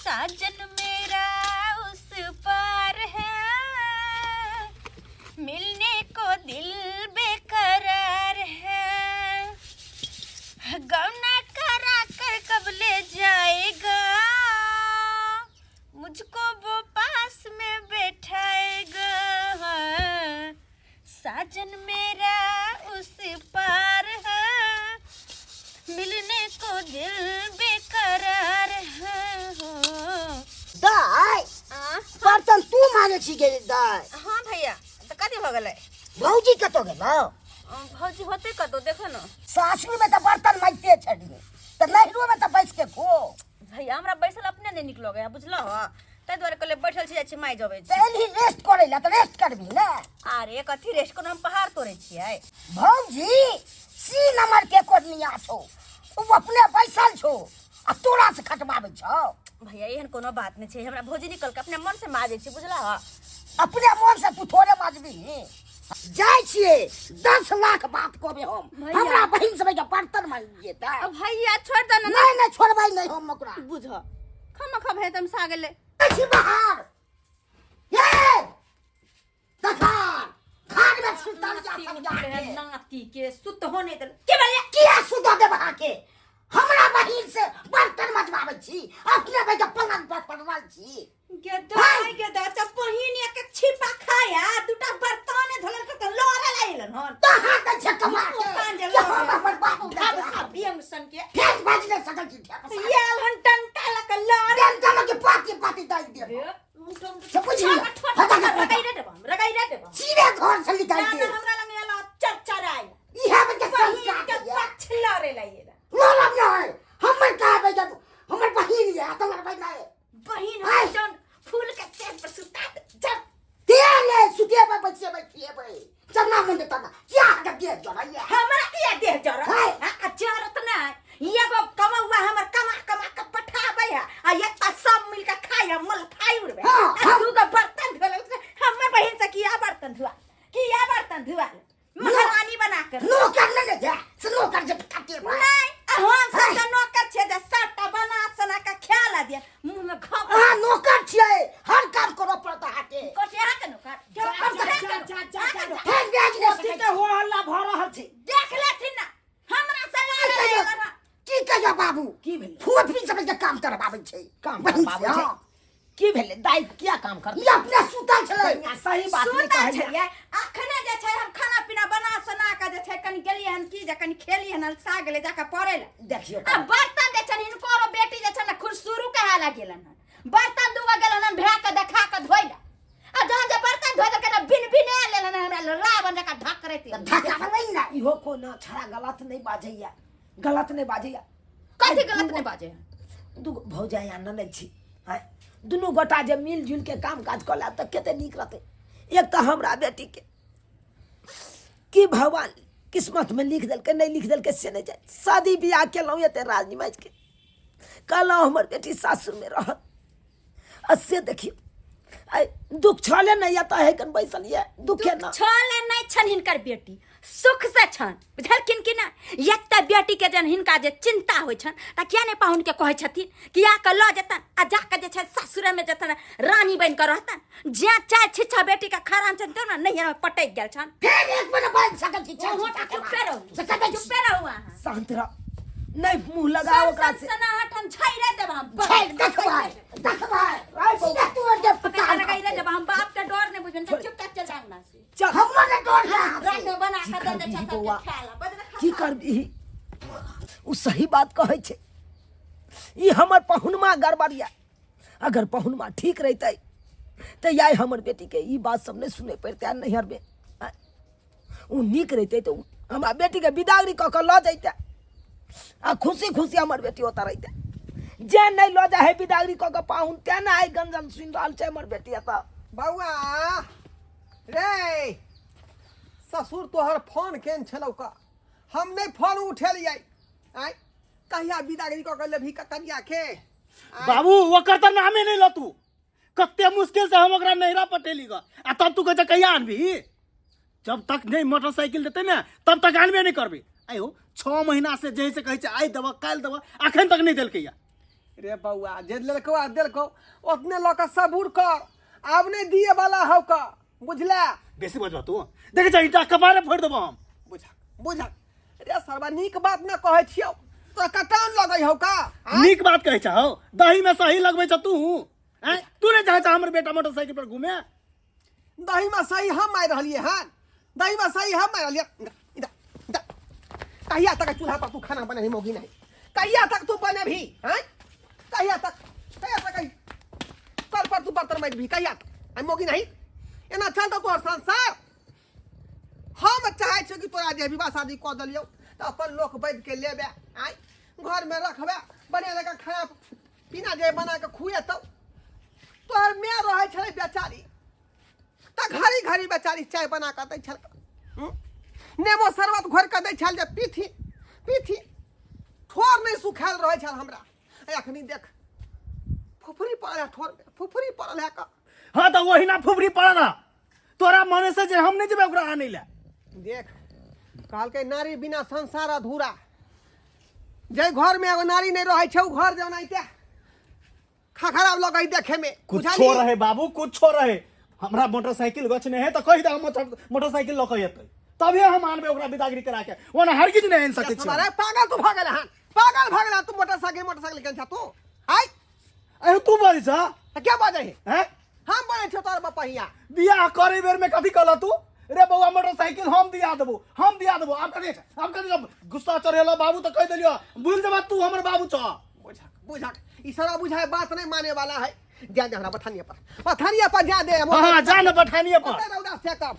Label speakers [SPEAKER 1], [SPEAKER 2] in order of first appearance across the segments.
[SPEAKER 1] साजन मेरा उस पार है, मिलने को दिल बेकरार है। गौना करा कर कब ले जाएगा, मुझको वो पास में बैठाएगा। साजन मेरा उस पार है, मिलने को दिल बेकरार है। हो
[SPEAKER 2] दाइ,
[SPEAKER 1] आ?
[SPEAKER 2] बर्तन तू माने छी गे दाइ?
[SPEAKER 1] हाँ भैया, तऽ कथी भऽ गेलै?
[SPEAKER 2] भौजी कतौ गेलौ?
[SPEAKER 1] भौजी होतै कतौ, देखो ने।
[SPEAKER 2] सासुर में तऽ बर्तन माजिते छली, तऽ नैहरो में तऽ बैस के खो।
[SPEAKER 1] भैया, हमरा बैसल अपने नहि नीक लगैए, बुझलहो? ताहि दुआरे कहलियै बैठल छी, जाइ छी माइ जबै
[SPEAKER 2] तऽ
[SPEAKER 1] छी।
[SPEAKER 2] एलही रेस्ट करै लए तऽ रेस्ट करबही ने।
[SPEAKER 1] अरे कथी रेस्ट, कोनो हम पहाड़ तोड़ै छियै?
[SPEAKER 2] भौजी सी नंबर के कोडनिया छौ, ओ अपने बैसल छौ आ तोरा से खटबाबै छौ।
[SPEAKER 1] भैया, एहन कोनो बात नहि छै। हमरा भौजी निकल के अपने मन से माजै छी, बुझलहो?
[SPEAKER 2] अपने मन से तू थोड़े माजबी। जाइ छियै, 10 लाख बात कहबै हम।
[SPEAKER 1] भैया।
[SPEAKER 2] हमरा बहिन सब के बर्तन मांगिए तऽ।
[SPEAKER 1] भैया, छोड़ि दे ने।
[SPEAKER 2] नहीं नहीं, छोड़बै नहीं हम ओकरा।
[SPEAKER 1] बुझ खमा खा भैया, तम सा गेलै।
[SPEAKER 2] छी बाहर ये तखन घर में सुतल जा सब जाके।
[SPEAKER 1] नाती के सुत हो नहीं देल के भैया।
[SPEAKER 2] किया सुतऽ देब अहाँके? हमरा बहिन से बर्तन मजबाबै छी, अपने भाई के पलंग पर पड़ल छी।
[SPEAKER 1] गेदा गेदा, तऽ बहिन एक छिपा खाया दूटा बर्तन धोलल तऽ लड़े लागलन हन।
[SPEAKER 2] तहाँ दै छै कमा के
[SPEAKER 1] कान जे
[SPEAKER 2] कि हम अपन बाबू
[SPEAKER 1] ढाब सा बियंग सन के।
[SPEAKER 2] फेर बाजि नहि सकै छी ढेप सा।
[SPEAKER 1] आयल हन डंटा लऽ कऽ लड़े।
[SPEAKER 2] डंटा लऽ के पाती पाती दै देब से बुझि लिअ।
[SPEAKER 1] रगैरे देब हम, रगैरे देब हम।
[SPEAKER 2] सीधे घर से निकालि
[SPEAKER 1] ना
[SPEAKER 2] दे।
[SPEAKER 1] हमरा लग आयल चरचराय।
[SPEAKER 2] इएह बच्चा
[SPEAKER 1] बहिन
[SPEAKER 2] संस्कार
[SPEAKER 1] के
[SPEAKER 2] दैया।
[SPEAKER 1] पक्ष लड़े लागे।
[SPEAKER 2] लड़ब नहि, हमर कहबै जब हमर बहिन ये तऽ लड़बै नहि।
[SPEAKER 1] बहिन
[SPEAKER 2] हाय।
[SPEAKER 1] हम जन फूल के सेज पर सुता दे जब।
[SPEAKER 2] तेल सुतेबै, बैसेबै, खिएबै, जना मन तना। किया अहाँके देह जरैया?
[SPEAKER 1] हमरा किया देह जरत?
[SPEAKER 2] हाय।
[SPEAKER 1] आ जरत नहि, एगो कमौआ हमर कमा कमा के पठाबै है आ एत्ता सब मिल के खाइ है, मल खाइ उड़बै।
[SPEAKER 2] हाँ,
[SPEAKER 1] आ
[SPEAKER 2] हाँ।
[SPEAKER 1] दूगो बर्तन धोले, हमर बहिन से किया बर्तन धुआ, किया बर्तन धुआ महारानी बना कर?
[SPEAKER 2] नौकर नहि ने जाय से नौकर जे कतेबै।
[SPEAKER 1] नहीं, आ हम सब
[SPEAKER 2] हाय।
[SPEAKER 1] तऽ नौकर छियै जे सबटा बना सना के खाय ला दिया मुंह में घप।
[SPEAKER 2] अहाँ नौकर छियै, हर काम करऽ पड़त अहाँके।
[SPEAKER 1] कथी अहाँके नौकर?
[SPEAKER 3] जा जा जा जा जा जा।
[SPEAKER 2] फेर ब्याज नहि
[SPEAKER 3] कथी
[SPEAKER 2] सकै
[SPEAKER 3] के हो हल्ला भऽ रहल छै?
[SPEAKER 1] देख लेथिन ना, हमरा से
[SPEAKER 2] की
[SPEAKER 1] लड़े
[SPEAKER 2] कहियो?
[SPEAKER 1] लागल हन।
[SPEAKER 2] की कहियो बाबू?
[SPEAKER 3] की भेलै?
[SPEAKER 2] फोफी समझ के काम करबाबै छै।
[SPEAKER 3] काम
[SPEAKER 2] बहिन से,
[SPEAKER 3] करबाबै छै?
[SPEAKER 2] हाँ।
[SPEAKER 3] की भेलै दाइ, किया काम करतै?
[SPEAKER 2] ई अपने सुतल छलै।
[SPEAKER 3] कनिया सही बात नहि
[SPEAKER 1] सुतल
[SPEAKER 3] कहैया।
[SPEAKER 1] छलियै अखने जे छै, हम खाना पीना बना सोना के जे छै कनि गेलियै हन की जे कनि खेलियै हन, अलसा गेलै जाके पड़ै लए।
[SPEAKER 3] देखियौ।
[SPEAKER 1] आ बर्तन जे छनि, हिनकोरो बेटी जे छनि ने खुरसुरू कहे ला गेलन हन। बर्तन दूगो गेलन हन भए के देखा के धोइ ला, आ जहन जे बर्तन धोइ देलकै ने, बिन बिने लेलन हन हमरा रावण जकाँ ढकरैत।
[SPEAKER 2] धक्का नहि ने।
[SPEAKER 3] इहो कोनो छड़ा गलत नहि बाजैया, गलत नहि बाजैया।
[SPEAKER 1] कथी गलत नहि बाजै?
[SPEAKER 3] दूगो भौजाइ आ ननद छी आँय, दुनू गोटा जे मिल जुलि के काम काज कऽ लेब तऽ कते नीक रहतै। एक तऽ हमरा बेटीके की भगवान किस्मतमे लिख देलकै, नहि लिख देलकै से नहि जानि। शादी बियाह केलहुँ एते राज निमाजके, कहलहुँ हमर बेटी सासुरमे रहत, आ से देखियौ आइ दुख छले नहि एतऽ हेकन बैसल यऽ दुखे ना।
[SPEAKER 1] छले नहि छनि हिनकर बेटी, सुख से छनि, बुझलखिन कि नहि? एते बेटी के जन हिनका जे चिंता होइ छनि तऽ किया नहि पाहुन के कहै छथिन कि आ कऽ लऽ जेतनि आ जाकऽ जे छै सासुरे मे जेतनि, रानी बनि कऽ रहतनि। जे चारि छिछा बेटी के खरान छनि तब ने नैहर मे पटकि गेल छनि।
[SPEAKER 2] फेर एक बेर बाजि सकै छी?
[SPEAKER 1] अहूँ तऽ चुप्पे रहू।
[SPEAKER 2] से कतै छी?
[SPEAKER 1] चुप्पे रहू अहाँ।
[SPEAKER 3] शांत रह, नहि मुँह लगाओ ओकरा से।
[SPEAKER 1] सनसनाहट हम झाइरे देब हम।
[SPEAKER 2] छै देखबै देखबै, सीधा तोड़ देब
[SPEAKER 1] पकड़ लगाइरे देब हम। बाप के डर नहि बुझबनि तऽ चुपचाप चल जाना से।
[SPEAKER 3] चल।
[SPEAKER 2] हमरो ने डर है अहाँ से।
[SPEAKER 1] रात बना
[SPEAKER 3] की
[SPEAKER 1] कऽ दे दे
[SPEAKER 3] करबिही
[SPEAKER 1] सबके
[SPEAKER 3] बौआ?
[SPEAKER 1] खाय ला बजरा खा।
[SPEAKER 3] की करबिही, ओ सही बात कहै छै। ई हमर पहुनमा गड़बड़ यऽ। अगर पहुनमा ठीक रहितै तऽ आइ हमर बेटीके ई बात सब नहि सुनै पड़ितै। आ नैहरमे आँय, ओ नीक रहितै तऽ ओ हमरा बेटीके बिदागरी कऽ कऽ लऽ जैतै आ खुशी खुशी हमर बेटी ओतऽ रहितै। जे नहि लऽ जाइ है बिदागरी कऽ कऽ पाहुन, तेँ ने आइ गंजन सुनि रहल छै हमर बेटी एतऽ।
[SPEAKER 4] बौआ रे, ससुर तोहर फोन केन छलौ का, हम नहि फोन उठेलियै। आँय, कहिया बिदागरी कऽ के लेबही कनिया के?
[SPEAKER 5] बाबू, ओकर तऽ नामे नहि लऽ तू। कते मुश्किल से हम ओकरा नैहरा पठेली ग, आ तब तू कहै छै कहिया आनबही? जब तक नहि मोटरसाइकिल देतै ने, तब तक आनबे नहि करबै। आयो 6 महीना से जे से कहै छै आइ देबऽ, काल्हि देबऽ, अखन तक नहि देलकै या।
[SPEAKER 4] रे बौआ जे लेलकौ आ देलकौ ओतने लऽ कऽ सबूर कर आब नहि दिए वाला हौ का बुझला
[SPEAKER 5] बेसी बजबा तू देखे छ ईटा कपारे फोड़ि देबो हम
[SPEAKER 4] बुझक बुझक रे सरवा नीक बात न कहै छियौ तोरा कटान लगै हौ का आँय?
[SPEAKER 5] नीक बात कहै छ हौ दही में सही लगबै छ तू आँय तू नहि चाहै छ हमर बेटा मोटरसाइकिल पर घूमे
[SPEAKER 4] दही में सही हम मारि रहलियै हन दही में सही हम मारि रहलियै इधर, इधर, इधर। कहिया तक चूल्हा पर तू खाना बनेबही मौगी नहीं कहिया तक तू बनेबही हैं कहिया तक कहिया तक कर पर तू बर्तन माजबही कहिया तक आई मौगी नहीं एना चलतौ तोहर संसार हम चाहै छियौ कि तोरा जे विवाह शादी कऽ देलियौ तऽ अपन लोक वैद्य के लेबे आय घरमे रखबे बढ़िआँ जकाँ खाना पीना जे बना कऽ खुएतौ तोहर माय रहै छलै बेचारी तऽ घड़ी घड़ी बेचारी चाय बना कऽ दै छल नेबो शरबत घोरि कऽ दै छल जे पीथी पीथी ठोर नहि सुखायल रहै छल हमरा एखनी देख फुफरी पड़ल है ठोर फुफरी पड़ल है कऽ
[SPEAKER 5] हाँ तऽ ओहिना फुफरी पड़ल है तोरा मने से जे हम नहि जेबै ओकरा आनै लए
[SPEAKER 4] देख कहलकै नारी बिना संसार अधूरा जाहि घरमे एगो नारी नहि रहै छै ओ घर जे ओनाहिते खराब लगै देखे में
[SPEAKER 5] कुछो रहे बाबू कुछो रहे हमरा मोटरसाइकिल गछने है तऽ कहि दे हम मोटरसाइकिल लऽ कऽ एतै तबे हम आनबै ओकरा बिदागरी करा के ओना हरगिज नहि आनि सकै छी
[SPEAKER 4] अरे पागल तू भऽ गेल हन पागल भऽ गेल हन तू मोटरसाइकिल मोटरसाइकिल केन छा तू आइ
[SPEAKER 5] अरे तू बजै छ
[SPEAKER 4] तऽ के बजै है
[SPEAKER 5] हैं
[SPEAKER 4] हम बजै छियौ तोहर बपहिया
[SPEAKER 5] बियाह करे बेर में कथी कहल तू रे बौआ मोटरसाइकिल हम दिया देबो हम दिया देबो आब कथी आब कथी जब गुस्सा चढ़ेलो बाबू तऽ कहि देलियो भूल जेबा तू हमर बाबू छ
[SPEAKER 4] बुझक बुझक ई सारा बुझाए बात नहीं माने वाला है जा दे हमरा बथानिया पर बथानिया पर जा दे
[SPEAKER 5] हाँ हाँ जा न बठानिए पर
[SPEAKER 4] ओते रौदा से कब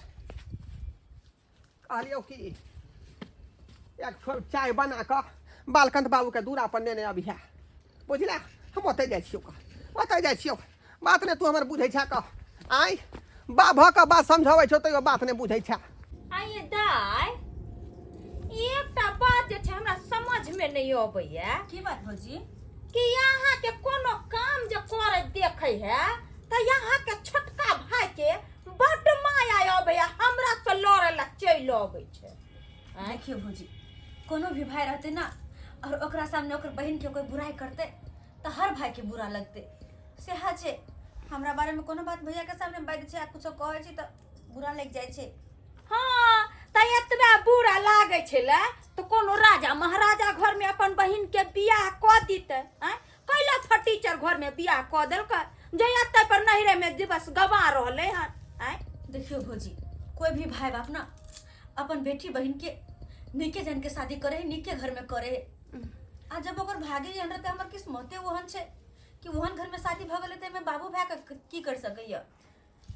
[SPEAKER 4] कहलियौ कि एक ठोप चाय बना कऽ बालकंठ बाबूके दूरा पर नेने अबिहे बुझला हम ओतहि जाइ छियौ ओतहि जाइ छियौ बात नहि तू हमर बुझै छह कह आँय बा भऽ कऽ बात समझाबै छौ तैयो बात नहि बुझै छह
[SPEAKER 1] आइए दाय एकटा बात जे छै हमरा समझमे नहि अबैया
[SPEAKER 6] की बात भौजी
[SPEAKER 1] कि अहाँके कोनो काम जे करे देखै है तऽ अहाँके छोटका भाई के बड्ड माया अबैया हमरा से लड़े ला चलि अबै छै
[SPEAKER 6] आँय? देखियौ भौजी कोनो भी भाई रहते ना और ओकरा सामने ओकर बहिन के कोई बुराई करते तऽ हर भाई के बुरा लगते सेहा छै हमरा बारे में कोनो बात भैया के सामने बाजै छै आ कुछो कहै छै तऽ बुरा लागि जाइ छै
[SPEAKER 1] हँ तऽ एतबे बुरा लागै छलै तऽ कोनो राजा महाराजा घरमे अपन बहिनके बियाह कऽ दितै आँय कैला फटीचर घरमे बियाह कऽ देलकै जे एतऽ पर नैहरेमे दिवस गवा रहलै हन आँय
[SPEAKER 6] देखियौ भौजी कोई भी भाई बाप ना अपन बेटी बहिन के नीके जान के शादी करे है नीके घर में करे है आ जब ओकर भागे एहन रहते हमर किस्मते ओहन छै कि ओहन घर में शादी भऽ गेलै तऽ एहिमे बाबू भाय के की कर सकैया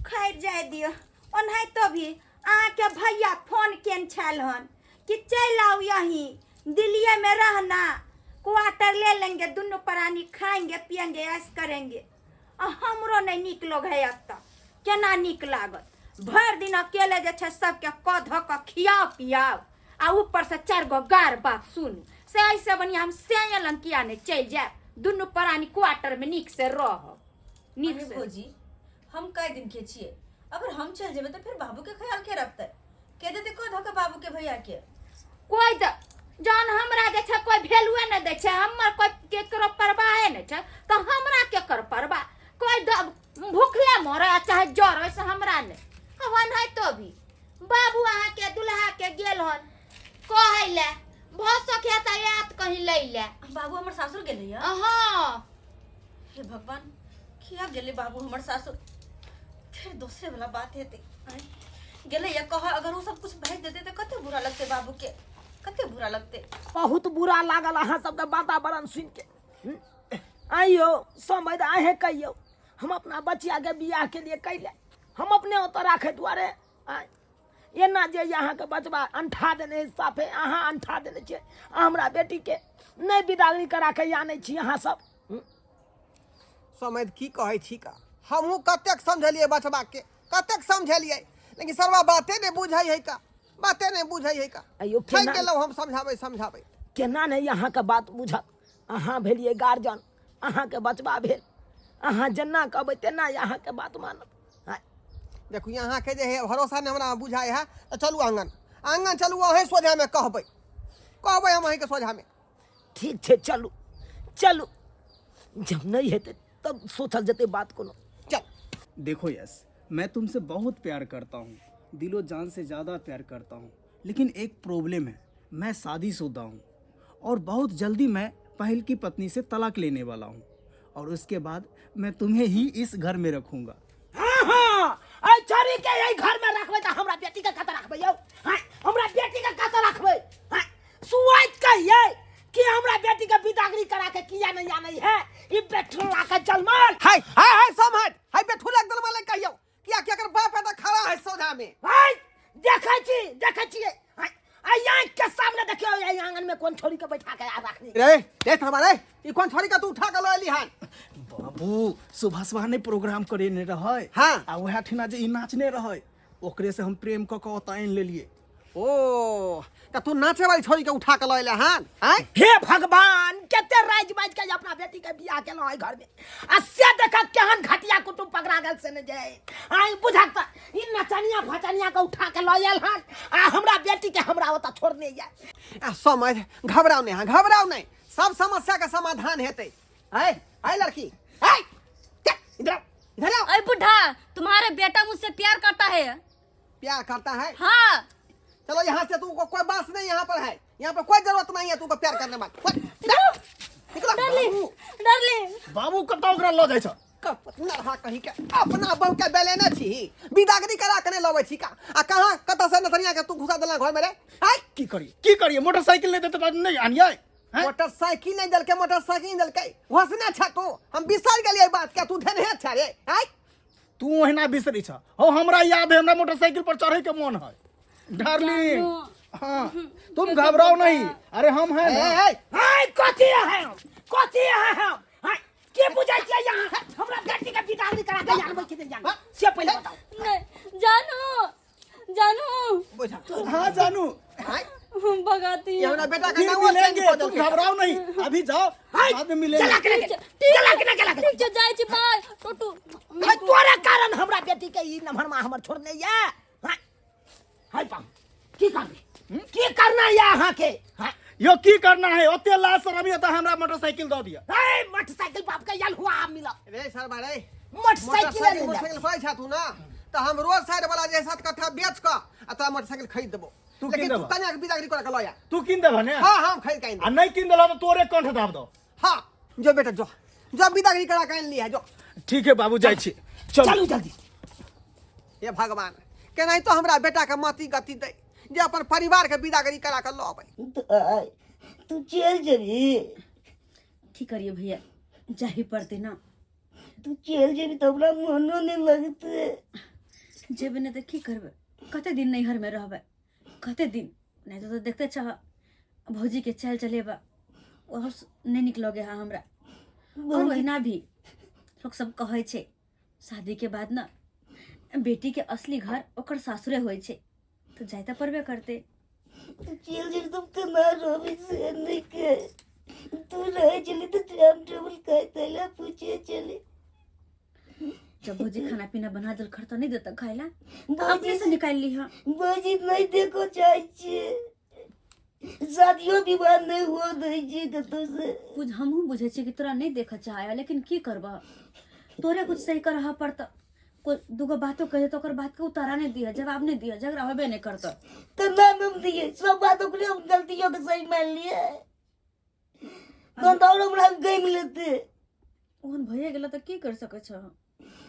[SPEAKER 1] खैर जाय दियौ ओनाहितो भी अहाँके भैया फोन केने छल हन कि चलि आउ यहीं दिल्लीए में रहना क्वार्टर ले लेंगे दुनू प्राणी खाएंगे पियेंगे ऐश करेंगे आ हमरो नहि नीक लगै है एतऽ केना नीक लागत भरि दिन अकेले जे छै सबके कऽ धऽ कऽ खियाउ पियाउ आ ऊपरसँ चारि गो गार बात सुनू से ऐसे बढ़िआँ हम से लग किया नहि चलि जायब दुनू प्राणी क्वार्टरमे नीक से रहब नीक
[SPEAKER 6] अरे
[SPEAKER 1] से
[SPEAKER 6] भौजी हम कए दिन के छियै अगर हम चलि जेबै तऽ फेर बाबू के ख्याल के रखतै के देतै को धोके बाबू के भैया के
[SPEAKER 1] कोइ द जहन हमरा जे छै कोइ वैल्यूए नहि दै छै हमर कोइ केकरो परवाहे नहि छै तऽ हमरा केकर परवाह कोइ द भूखले मरे आ चाहे जरे से हमरा नहि ओनाहितो भी बाबू अहाँके दुल्हा के गेल हन कहै लए भऽ सकै तऽ आयत कहीं लै लए
[SPEAKER 6] बाबू हमर सासुर गेलै हँ
[SPEAKER 1] हँ
[SPEAKER 6] हे भगवान किया गेलै बाबू हमर सासुर फेर दोसरे वाला बात हेतै आँय गेलै या कह अगर ओ सब कुछ भेज देतै तऽ कते बुरा लगतै बाबू के कते बुरा लगतै
[SPEAKER 3] बहुत बुरा लागल अहाँ सबके वातावरण सुनि के आइयो समय तऽ अहें कहियौ हम अपना बचियाके बियाहके लिए कैले हम अपने ओतऽ राखै दुआरे आँय एना जे यऽ अहाँके बचबा अंठा देने अछि साफे अहाँ अंठा देने छियै अहाँ हमरा बेटीके नहि बिदागरी करा के आनै छी अहाँ सब
[SPEAKER 4] समझ की कहै छी का हमहूँ कतेक समझलियै बचबाके कतेक समझलियै लेकिन सरवा बाते नहि बुझै है का बाते नहि बुझै है का
[SPEAKER 3] अयो
[SPEAKER 4] थाकि
[SPEAKER 3] केना
[SPEAKER 4] गेलहुँ हम समझाबै समझाबै
[SPEAKER 3] केना नहि अहाँके बात बुझत अहाँ भेलियै गार्जियन अहाँके बचबा भेल अहाँ जेना कहबै तेना अहाँके बात मानत आँय,
[SPEAKER 4] देखू अहाँके जे है भरोसा नहि हमरा बुझाइ है तऽ चलू आङ्गन आङ्गन चलू अहीँ सोझामे कहबै कहबै हम अहीँके सोझामे
[SPEAKER 3] ठीक छै चलू चलू जब नहि हेतै तब सोचल जेतै बात कोनो।
[SPEAKER 4] चल।
[SPEAKER 5] देखो यश, मैं तुमसे बहुत प्यार करता हूँ, दिलो जान से ज़्यादा प्यार करता हूँ, लेकिन एक प्रॉब्लम है, मैं शादीशुदा हूँ और बहुत जल्दी मैं पहल की पत्नी से तलाक लेने वाला हूँ और उसके बाद मैं तुम्हें ही इस घर में रखूँगा।
[SPEAKER 3] हाँ हाँ, एहि छोरी के एहि घर में रखबै तऽ हमरा बेटी के कतऽ रखबै यौ? हाँ, हमरा बेटी के कतऽ रखबै? हाँ, सुआइत कहियै कि हमरा बेटी के बिदागरी करा के किया नहीं आनै है ई बेठुला के जलमल।
[SPEAKER 4] हाय हाय हाय समहट, हाय बेठुला के जलमल कहियौ किया कि एकर बाप एतऽ खड़ा है सोझा में।
[SPEAKER 3] हाय देखै छी, देखै छियै। हाय, आ आँखि के सामने देखियौ एहि आंगन में कोन छोरी के बैठा के आ रखनी।
[SPEAKER 4] रे रे थमा रे, ई कोन छोरी के तू उठा के लऽ एली हन?
[SPEAKER 5] बाबू सुबह सुबह नहीं प्रोग्राम करेने रहै।
[SPEAKER 4] हाँ।
[SPEAKER 5] आ वएह ठिना जे ई नाचने रहै ओकरे से हम प्रेम कऽ के ओतऽ आनि लेलियै।
[SPEAKER 4] ओ त तू नाचे वाली छोरी के उठा के लऽ एले हन? आँय?
[SPEAKER 3] हे भगवान, कते राजि बाजि के अपना बेटी के बियाह केलहुँ एहि घर में, आ से देख केहन घटिया कुटुम्ब पकड़ा गेल से ने जे आइ बुझक त ई नचनिया फचनिया के उठा के लऽ आयल हन आ हमरा बेटी के हमरा ओतऽ छोड़ने जाय।
[SPEAKER 4] आ समझ, घबराउ नहीं, हाँ घबराउ नहीं, सब समस्या के समाधान हेतै। आय आय लड़की, आय इधर आओ, इधर आओ।
[SPEAKER 6] अरे बुढ़ा, तुम्हारा बेटा मुझसे प्यार करता है।
[SPEAKER 4] प्यार करता है?
[SPEAKER 6] हाँ।
[SPEAKER 4] चलो यहाँ से, तुमको कोई बात नहीं यहाँ पर है, यहाँ पर कोई जरूरत नहीं है तुमको प्यार करने वाली। निकलो।
[SPEAKER 6] Darling, darling.
[SPEAKER 5] बाबू कतऽ ओकरा लऽ जाइ छ?
[SPEAKER 4] नरहा कहीं के अपना बहू के बेलेने छी, बिदागरी करा के नहीं लबै छी का? आ कहाँ कतऽ से नसरिया के तू घुसा देला घर में रे? आय
[SPEAKER 5] की करिए, की करिए? मोटरसाइकिल नहीं देते तो नहीं आनिए? हैं?
[SPEAKER 4] मोटरसाइकिल नहीं देलकै, मोटरसाइकिल नहीं देलकै, घोसने छ तू, हम बिसर गेलियै बात के, तू धेने छ रे। आय
[SPEAKER 5] तू ओहिना बिसरी छ। हो हमरा याद है, हमरा मोटरसाइकिल पर चढ़े के मन है। डार्लिंग, हाँ तुम घबराओ नहीं, अरे हम हैं ना।
[SPEAKER 4] ए, ए,
[SPEAKER 3] हाय कथी है हम, कथी है हम? हाय के बुझै छियै यहाँ हमरा बेटी के बिदागरी करा के आनबै कि नहीं आनबै से पहिले बताओ।
[SPEAKER 6] नहीं जानू, जानू।
[SPEAKER 4] बुझा।
[SPEAKER 5] हाँ जानू।
[SPEAKER 4] आय
[SPEAKER 6] हम भगाती
[SPEAKER 4] ये हमरा बेटा के
[SPEAKER 5] फिर
[SPEAKER 4] नाम चेंज
[SPEAKER 5] मिलेंगे,
[SPEAKER 4] कऽ
[SPEAKER 5] तुम
[SPEAKER 4] देलकै।
[SPEAKER 5] घबराओ नहीं, अभी जाओ
[SPEAKER 3] हाय,
[SPEAKER 5] बाद में मिलेंगे।
[SPEAKER 3] चला के
[SPEAKER 6] ठीक
[SPEAKER 3] चला के चला के
[SPEAKER 6] ठीक छै, जाइ छी, बाय। टोटू।
[SPEAKER 3] हाय, तोरे कारण हमरा बेटी के ई नम्हरमा हमर छोड़ने या। हाय हाय पाम, की करबे, की करना या अहाँ के? हाय
[SPEAKER 5] यो की करना है, ओते लाज शरम ये तो हमरा मोटरसाइकिल दऽ दिया।
[SPEAKER 3] हाय मोटरसाइकिल बाप के यल हुआ आब मिला।
[SPEAKER 4] रे सरबा रे,
[SPEAKER 3] मोटरसाइकिल ले जा।
[SPEAKER 4] मोटरसाइकिल पाइ छा तू ना त हम रोड साइड वाला जे 7 कट्ठा बेच क आ तोरा मोटरसाइकिल खरीद देबो।
[SPEAKER 5] तू
[SPEAKER 4] लेकिन
[SPEAKER 5] किन
[SPEAKER 4] तू
[SPEAKER 5] देबा?
[SPEAKER 4] कन्या के बिदागरी करा के लऽ आ।
[SPEAKER 5] तू किन देबा ने?
[SPEAKER 4] हाँ, हम खरीद के आनि
[SPEAKER 5] आ नहीं किन देला तो तोरे कंठ दाब दो।
[SPEAKER 4] हाँ जो बेटा जो, जो बिदागरी करा के आनि लिया जो।
[SPEAKER 5] ठीक है बाबू, जाइ छी, चलू।
[SPEAKER 3] चलू जल्दी।
[SPEAKER 4] हे भगवान, केनाहितो हमरा बेटा के मति गति दे जे अपन परिवार के बिदागरी करा के लऽ अबै।
[SPEAKER 2] तू चलि जेबही?
[SPEAKER 6] की करिए भैया, जाही पड़ते ना।
[SPEAKER 2] तू चलि जेबही तऽ हमरा मनो नहि लगतै।
[SPEAKER 6] जेबै नहि तऽ की करबै, कते दिन नैहर में रहबै, कते दिन नहीं तो देखते छह भौजी के चाल चलेबा, ओहो नहीं निक लगे है हमरा। और वहिना भी लोग सब कहै छै शादी के बाद ना बेटी के असली घर ओकर सासुरे होइ छै, तो जाय तऽ पड़बे करते।
[SPEAKER 2] तू चलि जेबही तऽ हम केना रहबै से नहि के। तू रहै छली तऽ टाइम टेबुल खाइ तैला पूछे छली।
[SPEAKER 6] जब भौजी खाना पीना बना देल खर तो नहीं देता खाइला, तो अपने से निकाल ली। हाँ
[SPEAKER 2] भौजी नहीं देखो चाहे छे, शादियो विवाह नहीं हुआ दै छी कतौ से।
[SPEAKER 6] बुझ, हमहूँ बुझै छियै कि तोरा नहीं देखऽ चाहे, लेकिन की करबह, तोरे कुछ सही करह पड़त। कोई दूगो बातो कहे तो ओकर बात के उतारा नहीं दिह, जवाब नहीं दिह, झगड़ा होबे नहीं करत।
[SPEAKER 2] तो ना हम दिए सब बात ओकरे हम गलतियों के सही मान लिए, तहन तऽ आओर हमरा गमि लेतै।
[SPEAKER 6] ओहन भइए गेल तऽ की कर सकै छह?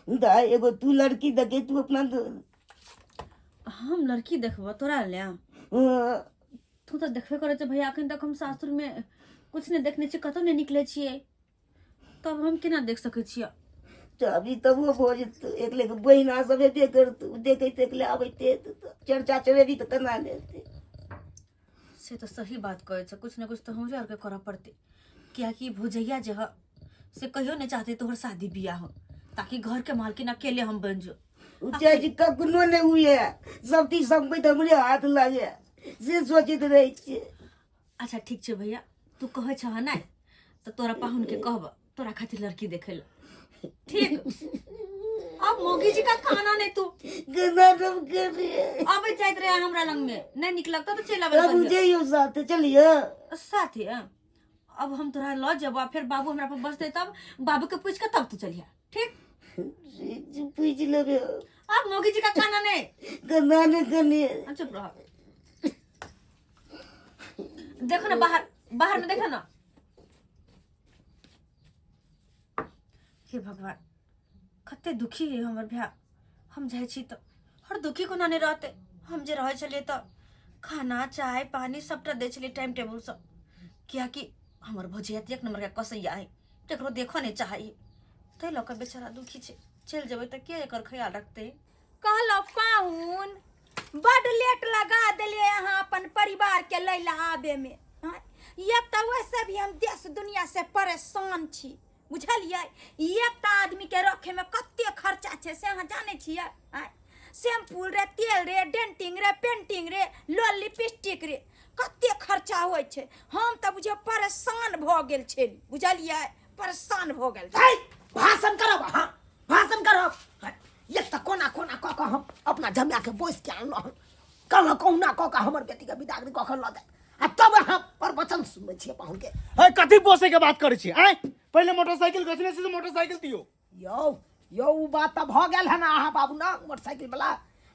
[SPEAKER 2] दाइ एगो तू लड़की देखे तू अपना
[SPEAKER 6] हम लड़की देखबो तोरा ले?
[SPEAKER 2] हाँ।
[SPEAKER 6] तू तऽ देखबे करै छै भैया, अखन तक हम सासुर में कुछ नहीं देखने छियै, कतौ नहीं निकले छियै, तब हम केना देख सकै छियै?
[SPEAKER 2] तऽ अभी तबो भऽ जेतौ, एकले के बहिना सब हेबे करतौ, देखैत एकले आबैत हेतौ तऽ चर्चा चलेबी तऽ केना लेतै?
[SPEAKER 6] से तऽ सही बात कहै छै, कुछ ने कुछ तऽ हमरे आरके करऽ पड़तै, कियाकि भौजैया जे ह से कहियो नहीं चाहते तोहर शादी बियाह हो, ताकि घर के मालकिन अकेले हम बन जो।
[SPEAKER 2] उ चाहे छी कखनो नहि हुए, सब चीज सम्पति हमरे हाथ लागे से सोचैत रहै छियै।
[SPEAKER 6] अच्छा ठीक छै भैया, तू कहै छह नहि तऽ तोरा पाहुन के कहब तोरा खातिर लड़की देखे ला। ठीक, अब मोगी जी का खाना नहीं तू
[SPEAKER 2] केना हम करिए?
[SPEAKER 6] अबै जाइत रहे हमरा लग में नहीं निक लगता तो चलि आबै।
[SPEAKER 2] तब जइयो साथे, चलियो
[SPEAKER 6] साथे। अब हम तोरा लऽ जेबो आ फेर बाबू हमरा पर बजतै तब बाबू के पूछि के तब तू चलिहा ठीक।
[SPEAKER 2] पूछि लेबै।
[SPEAKER 6] अब मोगी जी का काना नहीं।
[SPEAKER 2] कना नहीं कनी।
[SPEAKER 6] अब चुप रहो। देखो ना बाहर, बाहर में देखो ना। हे भगवान, कते दुखी है हमर भैया। हम जाइ छी तऽ हर दुखी कोना नहि रहतै। हम जे रहै छलियै तऽ खाना चाय पानी सबटा दै छलियै टाइम टेबुलसँ, कियाकि हमर भौजी एक नम्बरके कसैया है, ककरो देखऽ नहि चाहै है, ताहि लऽ कऽ बेचारा दुखी छै। चलि जेबै तऽ के एकर ख्याल रखतै?
[SPEAKER 1] कहलहुँ पाहुन, बड लेट लगा देलियै अहाँ अपन परिवारके लै लए आबेमे। एक तऽ वैसे भी हम देश दुनिया से परेशान छी, बुझलियै? एकटा आदमीके रखैमे कते खर्चा छै से अहाँ जानै छियै? आँय, शैम्पूल रे, तेल रे, डेंटिंग रे, पेंटिंग रे, लोल लिपस्टिक रे, कते खर्चा होइ छै। हम तऽ बुझियौ परेशान भऽ गेल छली, बुझलियै? परेशान भऽ गेल।
[SPEAKER 3] है, भाषण करब अहाँ, भाषण करब। है, एक तऽ कोना कोना कऽ कऽ हम अपना जमाके बैस के आनलहुँ हन, कहलहुँ कहुना कऽ कऽ हमर बेटीके विदागरी कऽ कऽ लऽ जाय, आ तब अहाँ प्रवचन सुनबै छियै पाहुनके।
[SPEAKER 5] है, कथी पोसै के बात करै छी? आँय, पहिले मोटरसाइकिल गछने छी तऽ मोटरसाइकिल दियौ।
[SPEAKER 3] यौ यौ, ओ बात तऽ भऽ गेल है ने अहाँ बाबू ना, मोटरसाइकिल वाला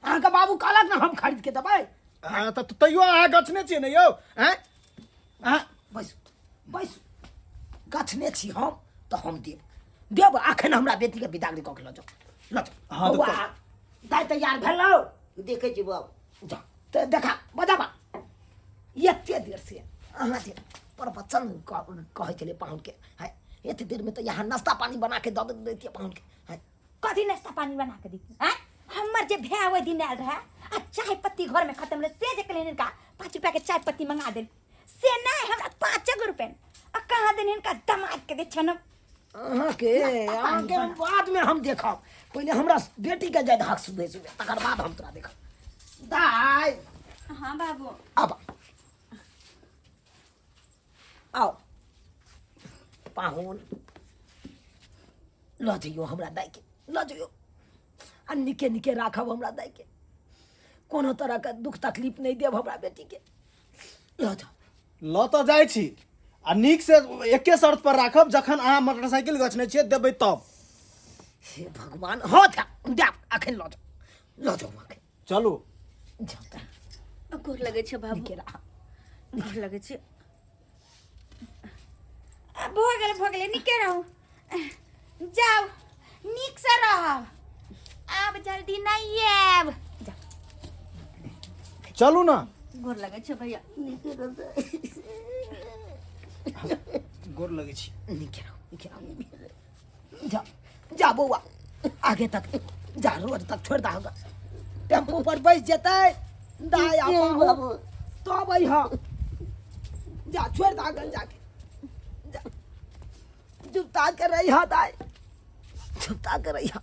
[SPEAKER 3] अहाँके बाबू कहलक ने हम खरीद के देबै।
[SPEAKER 5] हाँ, तऽ तैयो अहाँ गछने छियै ने यौ? आँय, अहाँ
[SPEAKER 3] बैसू बैसू, गछने छी हम तऽ हम देब देब। अखन हमरा बेटीके विदागरी कऽ के लऽ जाउ, लऽ जाउ।
[SPEAKER 5] हाँ, तऽ
[SPEAKER 3] बौआ, दाइ तैयार भेलौ?
[SPEAKER 2] देखै छी बाबू।
[SPEAKER 3] जा तऽ देखा बजाबा। एते देर से अहाँ जे प्रवचन कहै छलियै पाहुनके, है एते देरमे तऽ यहाँ नाश्ता पानी बना के दऽ दैतियै पाहुनके। है
[SPEAKER 1] कथी नाश्ता पानी बना के दी? आँय, हमर जे भाय ओहि दिन आयल रहै आ चाय पत्ती घरमे खत्म रहै, से जे कहलियनि हिनका 5 रुपया के चाय पत्ती मंगा देल, से नहि हमरा 5 गो रुपया आ कहाँ दिन हिनका दमाद के दै छन।
[SPEAKER 3] अहाँके अहाँके हम बादमे हम देखब, पहिले हमरा बेटीके जाय हक सुबह सुबह, तकर बाद हम तोरा देखब। दाइ।
[SPEAKER 6] हाँ बाबू।
[SPEAKER 3] आब आओ पाहुन, लऽ जइयौ हमरा दाइके, लऽ जइयौ आ निके निके राखब हमरा दाइके, कोनो तरहके दुख तकलीफ नहि देब हमरा बेटीके। लऽ जाउ।
[SPEAKER 5] लऽ तऽ जाइ छी आ नीक से एके शर्त पर राखब, जखन अहाँ मोटरसाइकिल गछने छियै देबै तब।
[SPEAKER 3] हे भगवान, हाँ देब, अखन लऽ जाउ, लऽ जाउ अखन।
[SPEAKER 5] चलू।
[SPEAKER 3] जाउ तऽ।
[SPEAKER 6] गोर लगै छै बाबू।
[SPEAKER 3] निके राख।
[SPEAKER 6] गोर लगै छै।
[SPEAKER 1] आ, भऽ गेलै, भऽ गेलै, नीके रहू, जाउ, नीकसँ रहब, आब जल्दी नहि आयब, जाउ।
[SPEAKER 5] चलू ने।
[SPEAKER 6] गोर लगै छै भैया।
[SPEAKER 2] नीके रहतै।
[SPEAKER 5] गोर लगै छी।
[SPEAKER 3] नीके रहू, नीके रहू। जा जा बौआ, आगे तक जा, रोड तक छोड़ दहक, टेम्पू पर बैस जेतै दाइ आ
[SPEAKER 2] ठीक छै
[SPEAKER 3] पाहुन,
[SPEAKER 2] बाबू।
[SPEAKER 3] तब अइहऽ। जा छोड़ दहक जाके, जा जुता के रहिह दाइ, जुता के रहिह।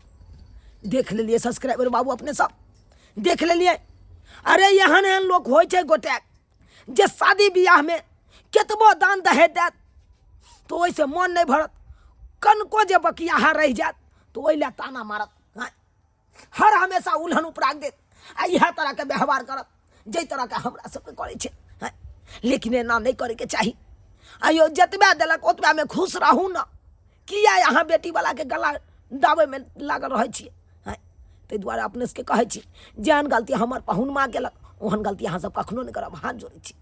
[SPEAKER 3] देख लेलियै सब्सक्राइबर बाबू, अपने सब देख लेलियै। अरे एहन एहन लोक होइ छै गोटेक जे शादी बियाहमे केतबो दान दहेज देत तऽ ओहिसँ मन नहि भरत, कनको जे बकियाहा रहि जायत तऽ ओहि लए ताना मारत। हँ, हर हमेशा उलहन उपराग देत आ इएह तरहके व्यवहार करत जाहि तरहके हमरा सबके करै छै। हँ, लेकिन एना नहि करैके चाही। आइयो जतबे देलक ओतबेमे खुश रहू ने, किया अहाँ बेटीवलाके गला दाबैमे लागल रहै छियै? हँ, ताहि दुआरे अपने सबके कहै छी, जेहन गलती हमर पहुन माँ केलक ओहन गलती अहाँ सब कखनो नहि करब। हाथ जोड़ै छी।